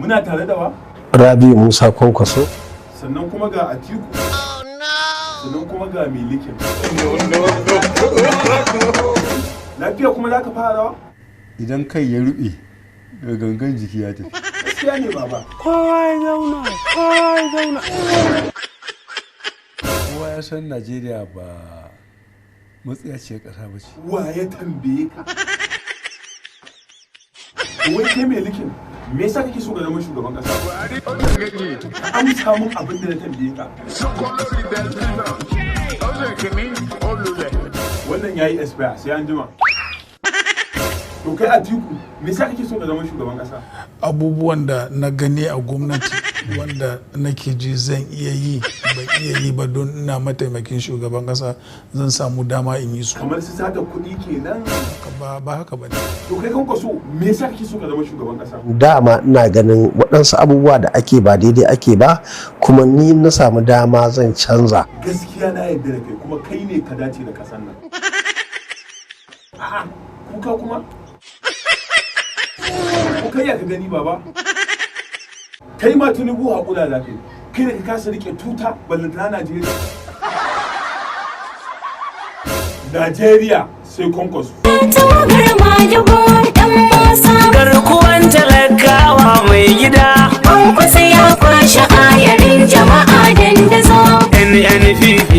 Muna tare da wa? Rabi'u Musa Kwankwaso. Sannan kuma ga Atiku. Sannan kuma ga Milikin. Lafiya kuma za ka fara rawa? Idan kai ya ruɓe, da gangan jiki ya tafi. Gaskiya ne, baba. Kowa ya zauna, kowa ya zauna. Kowa ya san Najeriya ba matsiyaciyar ƙasa ba ce. Wa ya tambaye ka? Wai kai mai likin, me yasa kake so ka zama shugaban kasa? Ka amsa mun abin da na tambaye ka. Wannan yayi expire, sai an jima. To kai Atiku, me yasa kake so ka zama shugaban kasa? Abubuwan da na gani a gwamnati wanda nake ji zan iya yi, ban iya yi ba, don ina mataimakin shugaban kasa zan samu dama in yi su. Kamar su sata kuɗi kenan? Ba, ba haka ba ne. To kai Kwankwaso, me yasa kake so ka zama shugaban kasa? Dama ina ganin waɗansu abubuwa da ake ba daidai ake ba, kuma ni na samu dama zan canza. Gaskiya na yarda da kai, kuma kai ne ka dace da kasan nan. A'a, kuka kuma? Ko kai ya ka gani, baba? Kai ma Tinubu, haƙura za ka yi. Kai da ka kasa rike tuta, ballantana Najeriya. Najeriya sai Kwankwaso. Tawagar Madugu dan Musa. Garkuwan talakawa mai gida. Kwankwasa ya kwashe ayarin jama'a dandazo. NNPP.